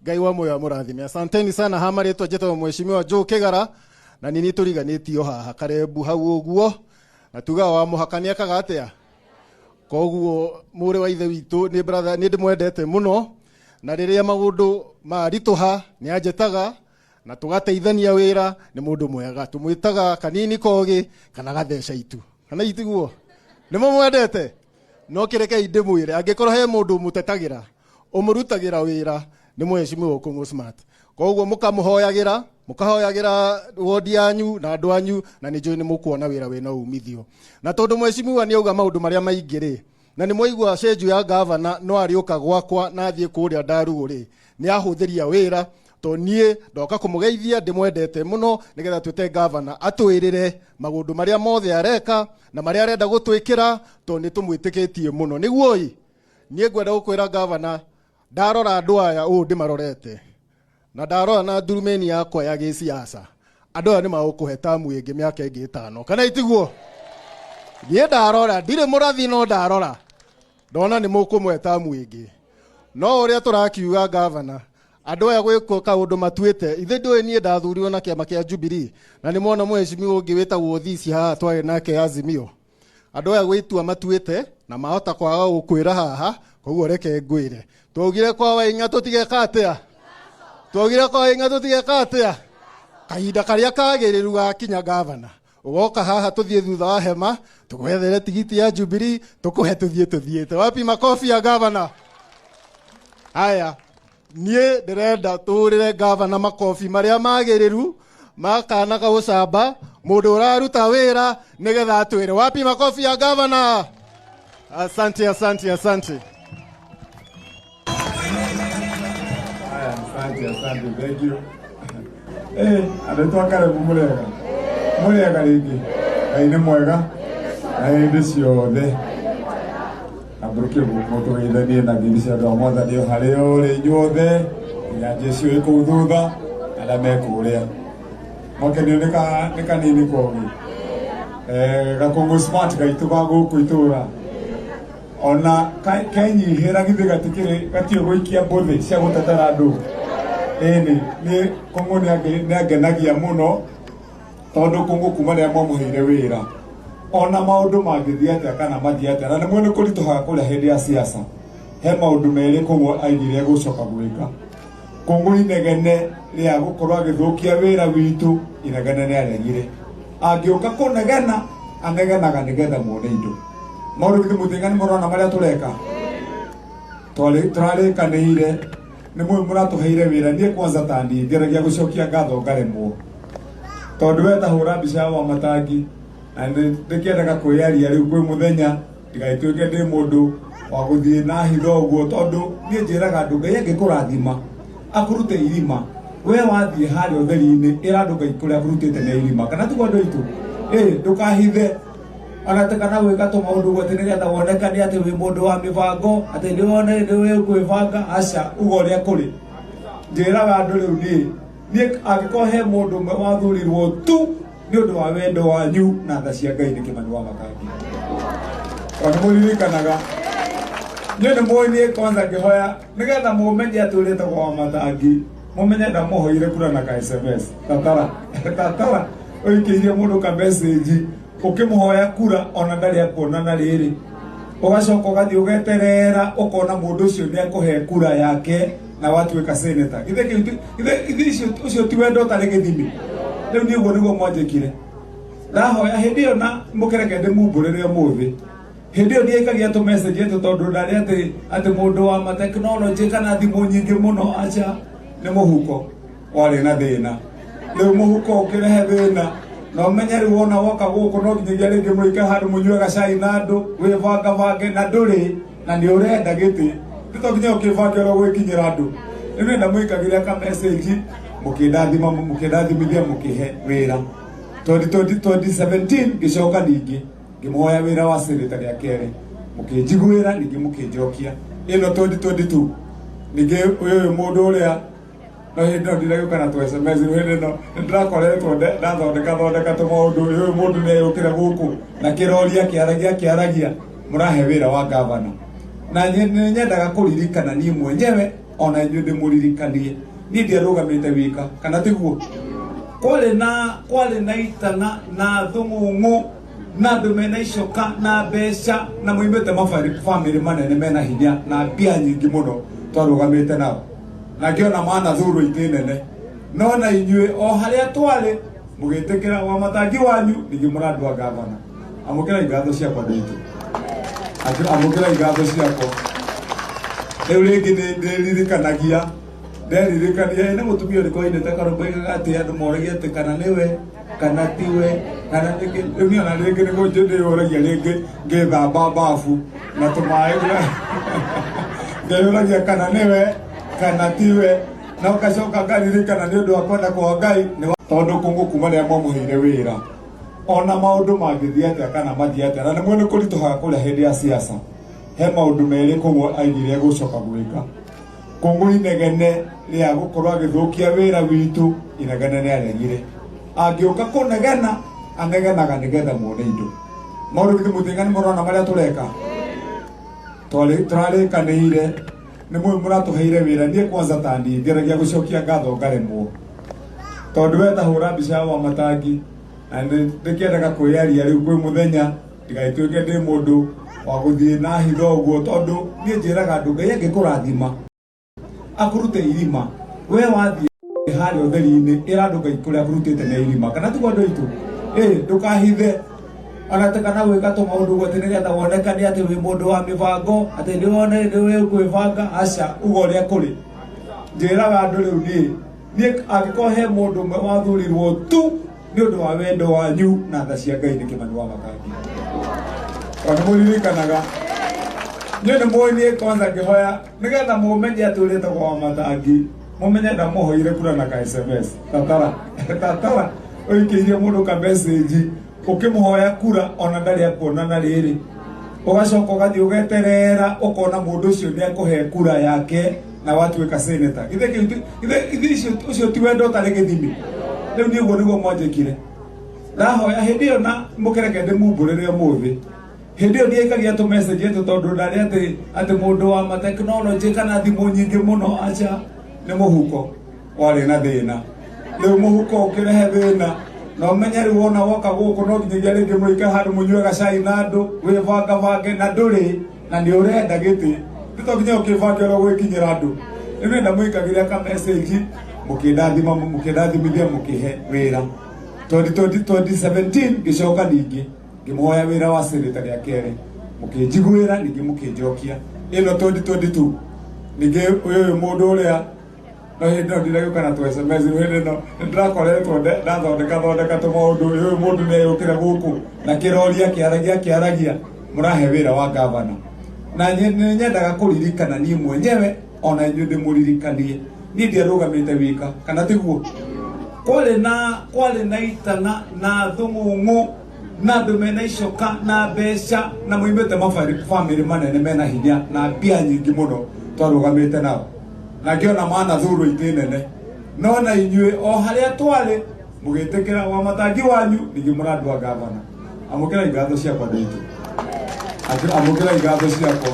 Ngai wa muoyo amũrathime. Asanteni sana. Ha marĩtwa njĩtagwo Mheshimiwa Joe Kĩgara, na nĩ niĩ tũriganĩtio haha Karembu hau ũguo, na tugaga wa mũhaka nĩ ekaga atĩa. Koguo mũrĩ wa ithe witũ nĩ brother, nĩ ndĩmwendete mũno, na rĩrĩa maũndũ maritũha nĩ anjĩtaga na tũgateithania wĩra. Nĩ mũndũ mwega, tũmwĩtaga kanini kogĩ kana gatheca itu, kana itiguo nĩ mũmwendete. No kĩrekei ndĩmwĩre, angĩkorwo he mũndũ ũmũtetagĩra, ũmũrutagĩra wĩra, nĩ Mheshimiwa Okong'o Smart. Koguo mũkamũhoyagĩra, mũkahoyagĩra wodi yanyu na andũ anyu, na nĩ njũĩ nĩ mũkuona wĩra wĩna umithio. Na tondũ mheshimiwa nĩ auga maũndũ marĩa maingĩ rĩ, na nĩ mwaigua cenju ya gavana no arĩũka gwakwa na athiĩ kũrĩa Ndarugu rĩ, nĩ ahũthĩria wĩra, to niĩ ndoka kũmũgeithia, ndĩmwendete mũno, nĩgetha twĩte gavana atwĩrĩre maũndũ marĩa mothe areka na marĩa arenda gũtwĩkĩra, tondũ nĩ tũmwĩtĩkĩtie mũno. Nĩguo ĩ niĩ ngwenda gũkwĩra gavana, ndarora andũ aya ũũ ndĩmarorete na ndarora na ndurumeni yakwa ya gĩsiasa, andũ aya nĩ magũkũhe tamu ĩngĩ mĩaka ĩngĩ 5, kana itiguo? Niĩ ndarora, ndirĩ mũrathi, no ndarora ndona nĩ mũkũmwe tamu ĩngĩ. No ũrĩa tũrakiuga gavana, andũ aya gwĩkwo kaũndũ matuĩte, ithe ndũĩ niĩ ndathurirwo na kĩama kĩa Jubilee, na nĩ mwona mheshimiwa ũngĩ wĩtagwo Thisi haha twarĩ nake Azimio. Andũ aya gwĩtua matuĩte na mahota kwaga gũkwĩra haha, koguo reke ngwĩre, twaugire kwa Waing'a tũtigeka atĩa? Twaugire kwa Waing'a tũtigeka atĩa? Kahinda karĩa kagĩrĩru gakinya, gavana, ũgoka haha, tũthiĩ thutha wa hema, tũgwethere tigiti ya Jubilee, tũkũhe tũthiĩ tũthiĩte. Wapi makofi ya gavana? Haya, niĩ ndĩrenda tũhũrĩre gavana makobi marĩa magĩrĩru makana gaũcamba, mũndũ ũraruta wĩra, nĩgetha atwĩre. Wapi makofi ya gavana? Asante, asante, asante. Haya, asante, asante, thank you. Andũ aitũ a Karebu, mũrega? Mũrega rĩngĩ? Ngai nĩ mwega na hĩndĩ ciothe. Ambũrũkie guoko tũgeithanie na ngeithi cia andũ a Mwathani o harĩa ũrĩ inyuothe, nginya Jesu ĩ kũu thutha, arĩa me kũrĩa. Mwakenio nĩ kanini kogi. Gakũngũ Smart gaitũ ga gũkũ itũra ona kenyihĩra githĩ gatikĩrĩ gatiũ gũikia mbũthĩ cia gũtetera andũ. Ĩni nĩ Kũngũ nĩ angenagia mũno, tondũ Kũngũ kuma rĩrĩa mwamũheire wĩra, ona maũndũ mangĩthiĩ atĩa kana mathiĩ atĩa, na nĩmwe nĩ kũritũhaga kũrĩa hĩndĩ ya siasa, he maũndũ merĩ Kũngũ aigire gũcoka gwĩka. Kũngũ inegene rĩa gũkorwo agĩthũkia wĩra witũ, inegene nĩ aregire. Angĩũka kũnegena, anegenaga nĩgetha muone indo. Maũndũ githĩ mũtinga nĩ mũrona marĩa tũreka? Tũrarĩkanĩire nĩ mũĩ mũratũheire wĩra. Niĩ kwanza ta niĩ ngeragia gũcokia ngatho ngaremwo, tondũ we ta hũra mbica ya Wamatangi, na nĩ ndĩkĩendaga kwĩyaria rĩu kwĩ mũthenya, ndigagĩtuĩke ndĩ mũndũ wa gũthiĩ na hitho ũguo, tondũ niĩ njĩraga andũ, Ngai angĩkũrathima akũrute irima, we wathiĩ harĩa ũtheri-inĩ ĩra andũ Ngai kũrĩa akũrutĩte nĩ irima, kana tiguo andũ aitũ? Ĩ ndũkahithe ona atĩ kana gwĩka tũmaũndũ ũguo atĩ nĩgetha wonekane atĩ wĩ mũndũ wa mĩbango, atĩ nĩwone nĩwĩ kwĩbanga. Aca, uga ũrĩa kũrĩ. Njĩraga andũ rĩu niĩ angĩkorwo he mũndũ ũmwe wathurirwo tu nĩ ũndũ wa wendo wanyu na tha cia Ngai, nĩ Kĩmani wa Matangi, tondũ mũririkanaga niĩ nĩ mũĩ niĩ kwanza ngĩhoya nĩgetha mũmenye atĩ ũrĩa etagwo wa Matangi, mũmenye ndamũhoire kura na ka SMS. Tatara tatara ũikĩirie mũndũ ka message ũkĩmũhoya kura, ona ndarĩ akuona, na rĩrĩ ũgacoka ũgathiĩ ũgeterera ũkona mũndũ ũcio nĩ akũhe kura yake na watuĩka senator. Githĩ kĩu githĩ ũcio ti wendo ũtarĩ gĩthimi? Rĩu niĩ ũguo nĩguo mwanjĩkire. Ndahoya hĩndĩ ĩyo na mũkĩreke ndĩmumbũrĩre ũmũthĩ, hĩndĩ ĩyo ndiaikagia tũ message atĩ tondũ ndarĩ atĩ mũndũ wa ma technology kana thimũ nyingĩ mũno. Aca, nĩ mũhuko warĩ na thĩna. Rĩu mũhuko ũkĩrehe thĩna, na ũmenye rĩu wona woka gũkũ no nginyagia rĩngĩ mũikare handũ mũnyue gacai na andũ wĩbangabange, na ndũrĩ na nĩ ũrenda gĩtĩ, nĩ to nginya ũkĩbange ũrĩa ũgwĩkinyĩra andũ. Rĩu nĩ ndamũikagĩria ka message, mũkĩndathima, mũkĩndathimithia, mũkĩhe wĩra 2020 2017. Ngĩcoka ningĩ ngĩmũhoya wĩra wa senator rĩa kerĩ, mũkĩnjiguĩra, ningĩ mũkĩnjokia ĩno 2022. Ningĩ ũyũ mũndũ ũrĩa no hĩndĩ ĩno ndinagĩũka na tũ SMS, hĩndĩ ĩno nĩndĩrakoretwo ndathondeka thondeka tũmaũndũ. Ũyũ mũndũ nĩeyũkĩre gũkũ na kĩrori akĩaragia akĩaragia, mũrahe wĩra wa gavana, na nĩ nyendaga kũririkana niĩ mwenyewe. Ona inyuĩ ndĩmũririkanie, niĩ ndiarũgamĩte wika, kana tiguo? Kwarĩ na itana na thũng'ũng'ũ na andũ mena icoka na mbeca na moimĩte mabamĩrĩ manene mena hinya na mbia nyingĩ mũno twarũgamĩte nao, na ngĩona manathurwo itĩ nene. No na inyuĩ o harĩa twarĩ mũgĩtĩkĩra wa matangi wanyu, ningĩ mũrandua gavana. Amũkĩra ngatho ciakwa, andũ aitũ. Amũkĩra ngatho ciakwa. Rĩu rĩngĩ nĩ ndĩririkanagia, nderirikania nĩ mũtumia ũrĩkũ wainĩte karũmbo oigaga atĩ andũ moragia atĩ kana nĩwe kana tiwe kana nĩkĩ. Rĩu niĩ ona rĩngĩ nĩguo ndĩyũragia, rĩngĩ ngĩthamba bafu na tũmaĩ, ngeyũragia kana nĩwe kana tiwe, na ũgacoka ngaririkana nĩ ũndũ wa kwenda kwa Ngai nĩ tondũ kũngũ kuma rĩrĩa mwamũheire wĩra, ona maũndũ mangĩthiĩ atĩa kana mathiĩ atĩa, na nĩmwe nĩ kũritũhaga kũrĩa hĩndĩ ya siasa. He maũndũ merĩ kũguo aigire gũcoka gwĩka kũngũ inegene rĩa gũkorwo agĩthũkia wĩra witũ. Inegene nĩ aregire, angĩũka kũnegena anegenaga nĩgetha muone indo. Maũndũ githĩ mũtinga nĩ mũrona marĩa tũreka? Tũrarĩkanĩire nĩ mũĩ mũratũheire wĩra. Niĩ kwanza tani ngeragia gũcokia ngatho ngaremwo, tondũ we ta hũra mbica wa matangi, na nĩ ndĩkĩendaga kwĩyaria rĩu kwĩ mũthenya ndigagĩtuĩke ndĩ mũndũ wa gũthiĩ na hitho ũguo, tondũ niĩ njĩraga andũ, Ngai angĩkũrathima akũrute irima, we wathiĩ harĩa ũtheri-inĩ, ĩra andũ Ngai kũrĩa akũrutĩte nĩ irima, kana tiguo, andũ aitũ? Ĩ ndũkahithe ona atĩ kana gwĩka tũmaũndũ ũguo atĩ nĩgetha wonekane atĩ wĩ mũndũ wa mĩbango, atĩ nĩwone nĩwe ũkwĩbanga. Aca, uga ũrĩa kũrĩ. Njĩraga andũ rĩu niĩ angĩkorwo he mũndũ ũmwe wathurirwo tu nĩ ũndũ wa wendo wanyu na tha cia Ngai, nĩ Kĩmani wa Matangi, tondũ nĩ mũririkanaga niĩ nĩ mũĩ niĩ kwanza ngĩhoya nĩgetha mũmenye atĩ ũrĩa etagwo wa Matangi, mũmenye ndamũhoire kura na ka SMS. Tatara tatara ũikĩirie mũndũ ka message ũkĩmũhoya kura, ona ndarĩ akuona, na rĩrĩ ũgacoka ũgathiĩ ũgeterera ũkona mũndũ ũcio nĩ akũhe kura yake na watuĩka senator. Githĩ kĩu githĩ ũcio ti wendo ũtarĩ gĩthimi? Rĩu niĩ ũguo nĩguo mwanjĩkire. Ndahoya hĩndĩ ĩyo na mũkĩreke ndĩmumbũrĩre ũmũthĩ, hĩndĩ ĩyo ndiaikagia tũ message ĩtũ, tondũ ndarĩ atĩ mũndũ wa ma technology kana thimũ nyingĩ mũno. Aca, nĩ mũhuko warĩ na thĩna. Rĩu mũhuko ũkĩrehe thĩna, na ũmenye rĩu wona woka gũkũ no nginyagia rĩngĩ mũikare handũ mũnyue gacai na andũ wĩbangabange, na ndũrĩ na nĩ ũrenda gĩtĩ, nĩ to nginya ũkĩbange ũrĩa ũgwĩkinyĩra andũ. Rĩu nenda mũikagĩria ka message, mũkĩndathima, mũkĩndathimithia, mũkĩhe wĩra 2020 2017. Ngĩcoka ningĩ ngĩmũhoya wĩra wa senator rĩa kerĩ, mũkĩnjiguĩra, ningĩ mũkĩnjokia ĩno 2022. Ningĩ ũyũ mũndũ ũrĩa no hĩndĩ ĩno ndinagĩũka na tũ SMS, rĩu hĩndĩ ĩno nĩndĩrakoretwo ndathondeka thondeka tũmaũndũ. Ũyũ mũndũ nĩ agĩũkĩra gũkũ na kĩrori akĩaragia akĩaragia, mũrahe wĩra wa gavana, na nĩ nyendaga kũririkana niĩ mwenyewe, ona inyuĩ ndĩmũririkanie, niĩ ndiarũgamĩte wika, kana tiguo? Kwarĩ na itana na thũng'ũng'ũ na andũ mena icoka na mbeca na moimĩte mabamĩrĩ manene mena hinya na mbia nyingĩ mũno twarũgamĩte nao, na ngĩona manathurwo itĩ nene. No na inyuĩ o harĩa twarĩ mũgĩtĩkĩra wa matangi wanyu, ningĩ mũrandua gavana. Amũkĩra ngatho ciakwa, andũ aitũ. Amũkĩra ngatho ciakwa.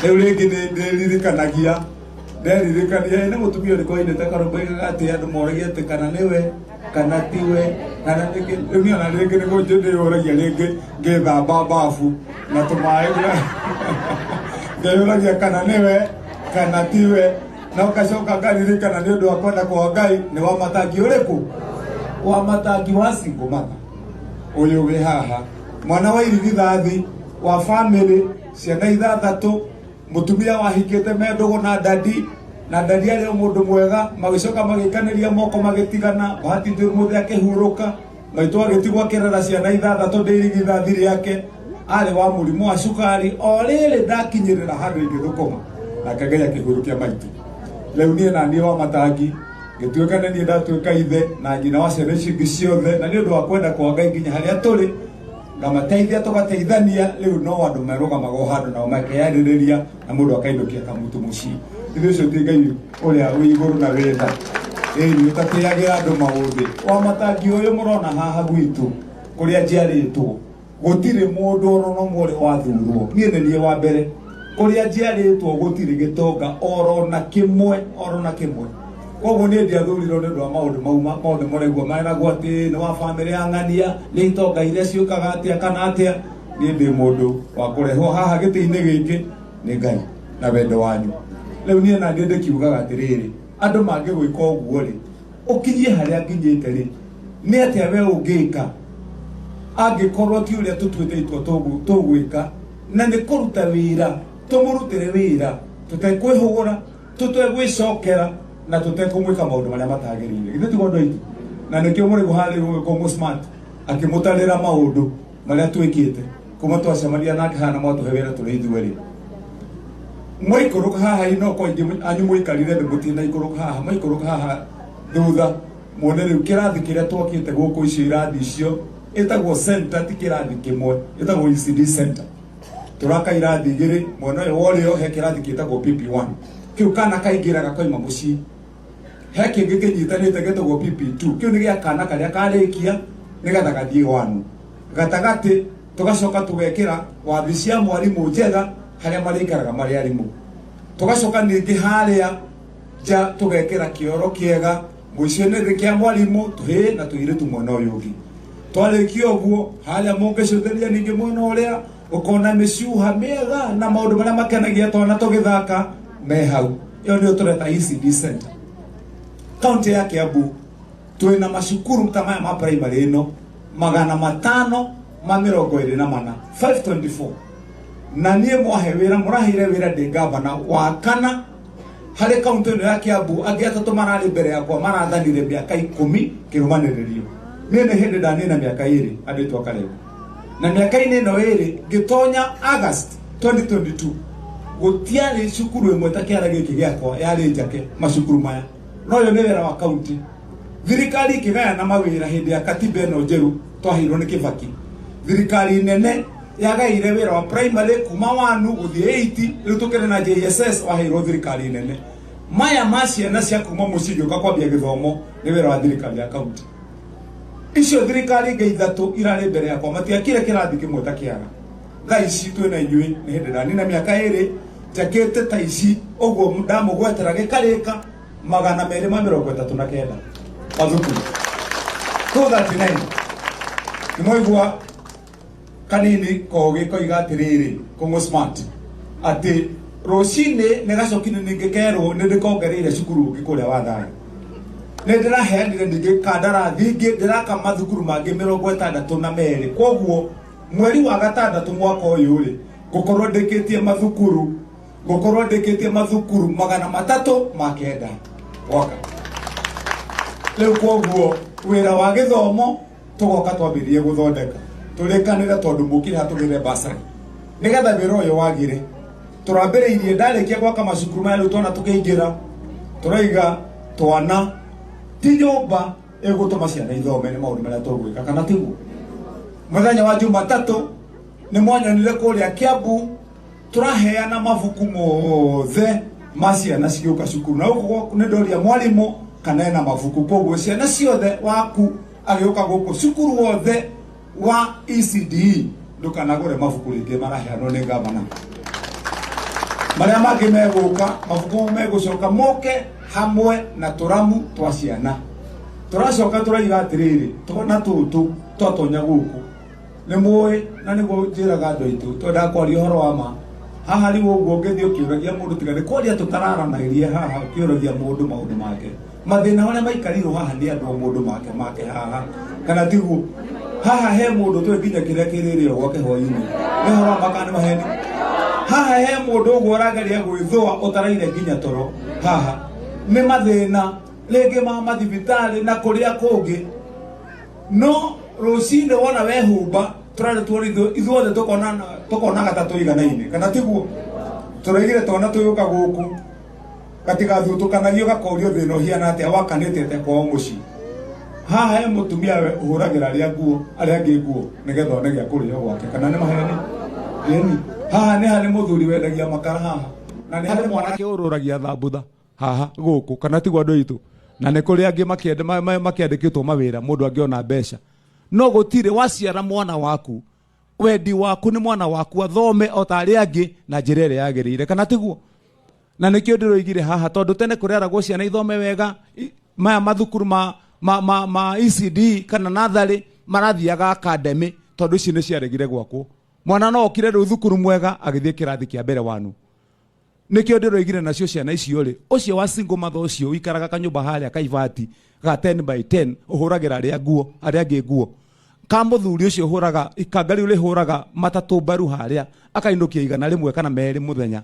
Rĩu rĩngĩ nĩ ndĩririkanagia, nderirikania nĩ mũtumia ũrĩkũ wainĩte karũmbo oigaga atĩ andũ moragia atĩ kana nĩwe kana tiwe kana nĩkĩ. Rĩu niĩ ona rĩngĩ nĩguo ndĩyũragia, rĩngĩ ngĩthamba bafu na tũmaĩ, ngeyũragia kana nĩwe kana tiwe, na ũgacoka ngaririkana nĩ ũndũ wa kwenda kwa Ngai nĩ wa matangi ũrĩkũ, wa matangi wa single mother ũyũ wĩ haha, mwana wa irigithathi wa famĩlĩ, ciana ithathatũ, mũtumia wahikĩte me ndũgũ na dadi, na dadi arĩ o mũndũ mwega, magĩcoka magĩikanĩria moko magĩtigana. Bahati njũru mũthĩ akĩhurũka, maitũ agĩtigwo akĩrera ciana ithathatũ, ndĩ irigithathi rĩake, arĩ wa mũrimũ wa cukari. O rĩrĩ ndakinyĩrĩra handũ ingĩthũkũma, nake Ngai akĩhurũkia maitũ. Rĩu niĩ na niĩ wa matangi ngĩtuĩka nĩ niĩ ndatuĩka ithe na nyina wa ciana icio ingĩ ciothe, na nĩ ũndũ wa kwenda kwa Ngai nginya harĩa tũrĩ ngamateithia, tũgateithania. Rĩu no andũ merũgamaga o handũ nao makeyarĩrĩria na mũndũ akainũkia kamutu mũciĩ. Ithuĩ ũcio ti Ngai ũrĩa wĩ igũrũ na wĩ tha, ĩni ũtatĩagĩra andũ maũthĩ. Wa matangi ũyũ mũrona haha gwitũ kũrĩa njiarĩtwo, gũtirĩ mũndũ ona ũmwe ũrĩ wathurwo. Niĩ nĩ niĩ wa mbere. Kũrĩa njiarĩtwo gũtirĩ gĩtonga oro na kĩmwe, oro na kĩmwe. Koguo niĩ ndiathurirwo nĩ ũndũ wa maũndũ mau mothe mũraigua meragwo atĩ nĩ wa bamĩrĩ ya ng'ania, nĩ itonga iria ciũkaga atĩa kana atĩa. Niĩ ndĩ mũndũ wa kũrehwo haha gĩtĩ-inĩ gĩkĩ nĩ Ngai na wendo wanyu. Rĩu niĩ na niĩ ndĩkiugaga atĩrĩrĩ, andũ mangĩgwĩka ũguo rĩ, ũkinyie harĩa nginyĩte rĩ, nĩ atĩa we ũngĩka angĩkorwo ti ũrĩa tũtuĩte itua tũgwĩka, na nĩ kũruta wĩra, tũmũrutĩre wĩra tũtekwĩhũgũra, tũtegwĩcokera na tũtekũmwĩka maũndũ marĩa matagĩrĩire. Githĩ tiguo andũ aitũ? Na nĩkĩo mũrĩguo harĩa gũgĩkwo smart akĩmũtarĩra maũndũ marĩa twĩkĩte kuma twacemania nake haha na mwatũhe wĩra tũrĩ ithuerĩ. Mwaikũrũka haha inoko aingĩ anyu mũikarire thĩ mũtinaikũrũka haha, mwaikũrũka haha thutha muone rĩu kĩrathi kĩrĩa twakĩte gũkũ, icio irathi icio ĩtagwo center, ti kĩrathi kĩmwe, ĩtagwo ECD center. Tũraka irathi igĩrĩ mwena ũyũ wa ũrĩo, he kĩrathi gĩtagwo PP1, kĩu kana kaingĩraga koima mũciĩ. He kĩngĩ kĩnyitanĩte gĩtagwo PP2, kĩu nĩ gĩa kana karĩa karĩkia nĩgetha gathiĩ wanu. Gatagatĩ tũgacoka tũgekĩra wabi cia mwarimũ njega harĩa marĩikaraga marĩ arimũ. Tũgacoka ningĩ harĩa nja tũgekĩra kĩoro kĩega mũico-inĩ kĩa mwarimũ, tũhĩĩ na tũirĩtu mwena ũyũ ũngĩ. Twarĩkia ũguo harĩa mũngĩcũthĩrĩria ningĩ mwena ũrĩa ũkona mĩcuha mĩega na maũndũ marĩa makenagia twana tũgĩthaka me hau. Ĩyo nĩyo tũreta ECD center. Kaunti ya Kiambu twĩna macukuru ta maya ma primary ĩno 524, 524. Na niĩ mwahe wĩra, mũraheire wĩra ndĩ gavana wa kana harĩ kaunti ĩno ya Kiambu. Angĩ atatũ mararĩ mbere yakwa marathanire mĩaka 10 kĩrũmanĩrĩrio. Niĩ nĩ hĩndĩ ndanina mĩaka 2 andũ aitũ a Karembo, na mĩaka-inĩ ĩno 2 ngĩtonya August 2022 gũtiarĩ cukuru ĩmwe ta kĩara gĩkĩ gĩakwa yarĩ njake macukuru maya. No ũyũ nĩ wĩra wa kaunti. Thirikari ĩkĩgayana mawĩra hĩndĩ ya katiba ĩno njerũ twaheirwo nĩ Kibaki, thirikari nene yagaire wĩra wa primary kuma 1 gũthiĩ 8, rĩu tũkĩrĩ na JSS waheirwo thirikari nene. Maya ma ciana cia kuma mũciĩ gĩũka kwambia gĩthomo nĩ wĩra wa thirikari ya kaunti. Icio thirikari ingĩ ithatũ irarĩ mbere yakwa matiakire kĩrathi kĩmwe ta kĩara. Thaa ici twĩna inyuĩ nĩ hĩndĩ ndanina mĩaka 2 njakĩte ta ici ũguo ndamũgwetera gĩkarĩka 239 mathukuru 239. Nĩ mwaigua kanini kogĩ koiga atĩrĩrĩ, Kũng'ũ smart, atĩ rũcinĩ nĩ gacokire ningĩ kerwo nĩ ndĩkongereire cukuru ũngĩ kũrĩa Wathai. Nĩ ndĩraheanire ningĩ kandarathi ingĩ, ndĩraka mathukuru mangĩ 62. Koguo mweri wa gatandatũ mwaka ũyũ rĩ, ngũkorwo ndĩkĩtie mathukuru, ngũkorwo ndĩkĩtie mathukuru 309 gwaka rĩu. Koguo wĩra wa gĩthomo tũgoka twambĩrĩrie gũthondeka tũrĩkanĩre, tondũ mũkire hatũgĩre basarĩ nĩgetha wĩra ũyũ wagĩre. Tũrambĩrĩirie ndarĩkia gwaka macukuru maya, rĩu twana tũkĩingĩra tũraiga twana ti nyũmba ĩgũtũma ciana ithome, nĩ maũndũ marĩa tũgwĩka, kana tiguo? Mũthenya wa Jumatatũ nĩ mwanyonire kũrĩa Kiambu tũraheana mabuku mothe ma ciana cigĩũka cukuru, na gũkũ nĩ ndoria mwarimũ kana ena mabuku. Koguo ciana ciothe waku agĩũka gũkũ cukuru wothe wa ECDE ndũkanagũre mabuku rĩngĩ, maraheanwo nĩ gavana. Marĩa mangĩ megũka, mabuku megũcoka moke hamwe na tũramu twa ciana. Tũracoka tũraiga atĩrĩrĩ, twana tũtũ twatonya gũkũ nĩ mũĩ, na nĩguo njĩraga andũ aitũ twendaga kwaria ũhoro wa ma haha. Rĩu ũguo ũngĩthiĩ ũkĩũragia mũndũ, tiga nĩ kwaria tũtararanagĩria haha, ũkĩũragia mũndũ maũndũ make, mathĩna marĩa maikarirwo haha nĩ andũ o mũndũ make make haha, kana tiguo? Haha he mũndũ tũĩ nginya kĩrĩa kĩrĩrĩo gwake hwainĩ, nĩ ũhoro wa ma kana nĩ maheni? Haha he mũndũ ũguo ũrageria gwĩthũa ũtaraire nginya toro haha nĩ mathĩna rĩngĩ ma mathibitarĩ na kũrĩa kũngĩ. No rũcinĩ wona wehumba tũrarĩ tuona ithuothe tũkonaga ta tũiganaine, kana tiguo? Tũraigire twana tũgĩũka gũkũ gatigathutukanagia, gakorio thĩna ũhiana atĩa, wakanĩte atĩa kwao mũciĩ. Haha he mũtumia we ũhũragĩra arĩa nguo, arĩa angĩ nguo nĩgetha one gĩa kũrĩo gwake, kana nĩ maheni? Ĩni, haha nĩ harĩ mũthuri wendagia makara haha, na nĩ harĩ mwanake ũrũragia thambutha haha gũkũ, kana tiguo andũ aitũ? Na nĩ kũrĩ angĩ makĩandĩkĩtwo mawĩra mũndũ angĩona mbeca, no gũtirĩ waciara mwana waku. Wendi waku nĩ mwana waku athome o ta arĩa angĩ na njĩra ĩrĩa yagĩrĩire, kana tiguo? Na nĩkĩo ndĩroigire haha, tondũ tene kũreragwo ciana ithome wega, maya mathukuru ma ECD kana natharĩ marathiaga academy, tondũ ici nĩ ciaregire gwakwo. Mwana no okire rĩu thukuru mwega agĩthiĩ kĩrathi kĩa mbere wanu. Nĩkĩo ndĩroigire nacio ciana icio rĩ, ũcio wa single mother ũcio ũikaraga kanyũmba harĩa kaibati ga 10 by 10, ũhũragĩra arĩa nguo, arĩa angĩ nguo, ka mũthuri ũcio ũhũraga ikanga rĩu rĩhũraga matatũ mbaru harĩa akainũkia 100 kana 2 mũthenya,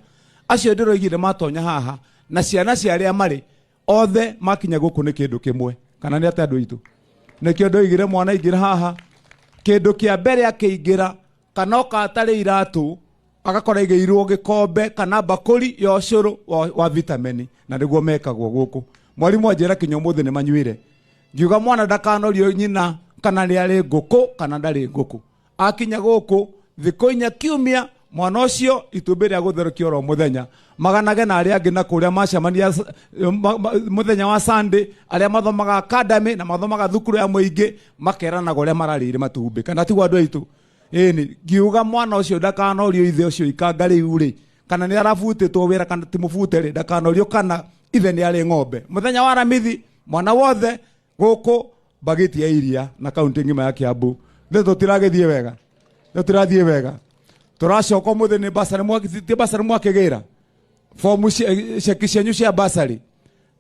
acio ndĩroigire matonya haha na ciana cia arĩa marĩ othe makinya gũkũ nĩ kĩndũ kĩmwe, kana nĩ atĩa andũ aitũ? Nĩkĩo ndoigire mwana aingĩra haha, kĩndũ kĩa mbere akĩingĩra, kana oka atarĩ iratũ, agakora igĩirwo gĩkombe kana mbakũri ya ũcũrũ wa vitamini, na nĩguo mekagwo gũkũ. Mwarimũ anjĩra kinya ũmũthĩ nĩ manyuire. Ngiuga mwana ndakanorio nyina kana nĩ arĩ ngũkũ kana ndarĩ ngũkũ. Akinya gũkũ thikũ 4 kiumia, mwana ũcio itumbĩ rĩa gũtherũkio oro mũthenya, maganage na arĩa angĩ na kũrĩa macemania mũthenya wa Sunday, arĩa mathomaga academy na mathomaga thukuru ya mũingĩ, makeranaga ũrĩa mararĩire matumbĩ, kana tiguo andũ aitũ? Ĩni, ngiuga mwana ũcio ndakanorio ithe ũcio ikanga rĩu rĩ, kana nĩ arabutĩtwo wĩra kana ti mũbute rĩ, ndakanorio kana ithe nĩ arĩ ng'ombe. Mũthenya wa Aramithi mwana wothe gũkũ bagiti ya iria na kaunti ng'ima ya Kiambu. Nĩ tũtiragĩthiĩ wega, nĩ tũrathiĩ wega. Tũracoka ũmũthĩ nĩ basarĩ, ti basarĩ mwakĩgĩra fomu ceki cianyu cia basarĩ.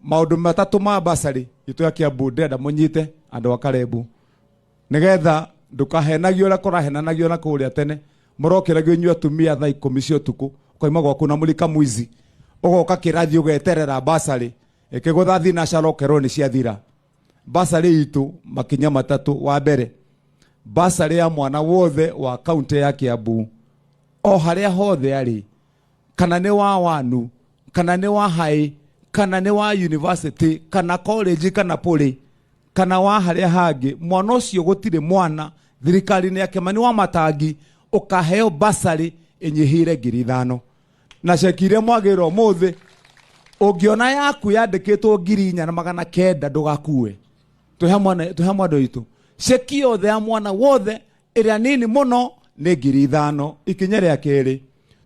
Maũndũ matatũ ma basarĩ itũ ya Kiambu ndĩrenda mũnyite andũ a Karebu, nĩgetha ndũkahenagio ũrĩa kũrahenanagio na kũrĩa tene. Mũrokĩragio inyuĩ atumia thaa 10 cia ũtukũ, ũkoima gwaku na mũrika mwizi, ũgoka kĩrathi ũgeterera basarĩ ĩkĩgũtha thinacara ũkerwo nĩ ciathira. Basarĩ itũ makinya matatũ. Wa mbere, basarĩ ya mwana wothe wa kaunti ya Kiambu o harĩa hothe arĩ, kana nĩ wa wanu, kana nĩ wa high, kana nĩ wa university, kana college, kana poly, kana wa harĩa hangĩ, mwana ũcio gũtirĩ mwana thirikari-inĩ ya Kĩmani wa Matangi ũkaheo basarĩ ĩnyihĩire ngiri ithano. Na ceki iria mwagĩrwo ũmũthĩ, ũngĩona yaku yandĩkĩtwo 4,900 ndũgakue. Twĩ hamwe andũ aitũ. Ceki yothe ya mwana wothe ĩrĩa nini mũno nĩ ngiri ithano. Ikinya rĩa kerĩ,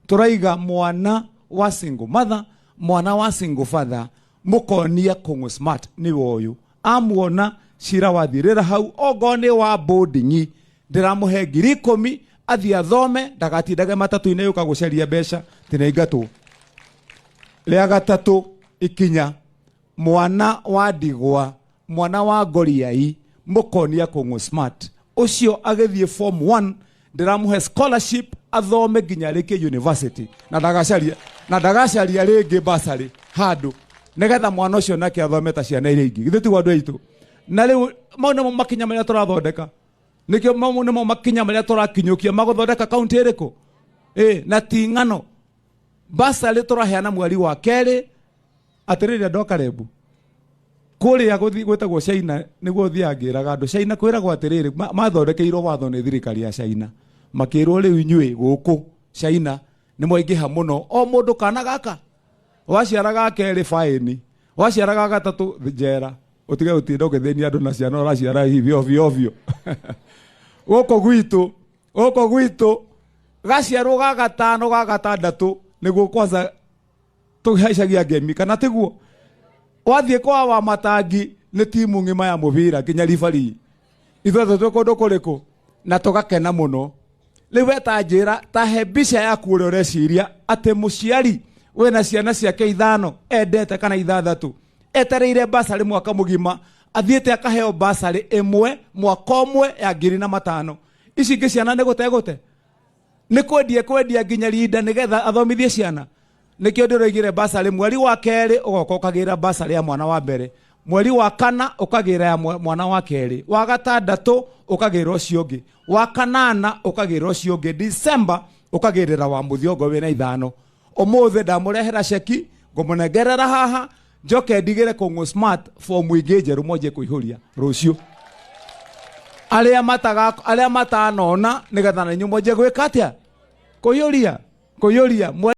tũraiga mwana wa single mother, mwana wa single father, mũkonia Kũng'ũ Smart nĩwe ũyũ. Amuona cira wathirĩra hau, ongorwo nĩ wa boarding, ndĩramũhe ngiri ikũmi athiĩ athome, ndagatindage matatũ-inĩ yũka gũcaria mbeca tinaingatwo. Rĩa gatatũ ikinya, mwana wa ndigwa, mwana wa ngoriai, mũkonia Kũng'ũ Smart ũcio agĩthiĩ form 1, ndĩramũhe scholarship athome nginya arĩkie university, na ndagacaria, na ndagacaria rĩngĩ basarĩ handũ, nĩgetha mwana ũcio nake athome ta ciana iria ingĩ. Githĩ tiguo andũ aitũ? Na rĩu mau nĩmo makinya marĩa tũrathondeka, nĩkĩo mau nĩmo makinya marĩa tũrakinyũkia magũthondeka kaunti ĩrĩkũ? Na ti ng'ano. Basarĩ tũraheana mweri wa kerĩ. Atĩrĩrĩ andũ a Karebu, kũrĩa gwĩtagwo China, nĩguo thiaga ngĩraga andũ China, kwĩragwo atĩrĩrĩ, mathondekeirwo watho nĩ thirikari ya China, makĩrwo rĩu inyuĩ gũkũ China nĩ mwaingĩha mũno, o mũndũ kana gaka waciara ga kerĩ faĩni, waciara ga gatatũ njera, ũtige gũtinda ũgĩthĩnia andũ na ciana ũraciara hivi ovyo ovyo. Gũkũ gwitũ, gũkũ gwitũ gaciarwo ga gatano ga gatandatũ nĩguo kwanza tũhaicagia ngemi, kana tiguo? Wathiĩ kwa wa Matangi nĩ timu ng'ima ya mũbira nginya ribari, ithuothe twĩ kũndũ kũrĩkũ na tũgakena mũno. Rĩu we ta njĩra, ta he mbica yaku ũrĩa ũreciria atĩ mũciari wĩna ciana ciake 5 endete kana 6 etereire basarĩ mwaka mũgima, athiĩte akaheo basarĩ ĩmwe mwaka ũmwe ya ngiri na matano, ici ingĩ ciana nĩ gũte gũte, nĩ kwendia kwendia nginya rinda nĩgetha athomithie ciana. Nĩkĩo ndĩroigire basarĩ mweri wa kerĩ ũgoka ũkagĩra basarĩ ya mwana wa mbere, mweri wa kana ũkagĩra ya mwana wa kerĩ, wa gatandatũ ũkagĩra ũcio ũngĩ, wa kanana ũkagĩra ũcio ũngĩ, December ũkagĩrĩra wa mũthiongo wĩna 5. Ũmũthĩ ndamũrehera ceki, ngũmũnengerera haha, njoke ndigĩre Kũng'ũ Smart fomu ingĩ njerũ mwanjie kũihũria rũciũ. Arĩa mataga, arĩa matanona, nĩgetha na inyuĩ mwanjie gwĩka atĩa? Kũihũria, kũihũria.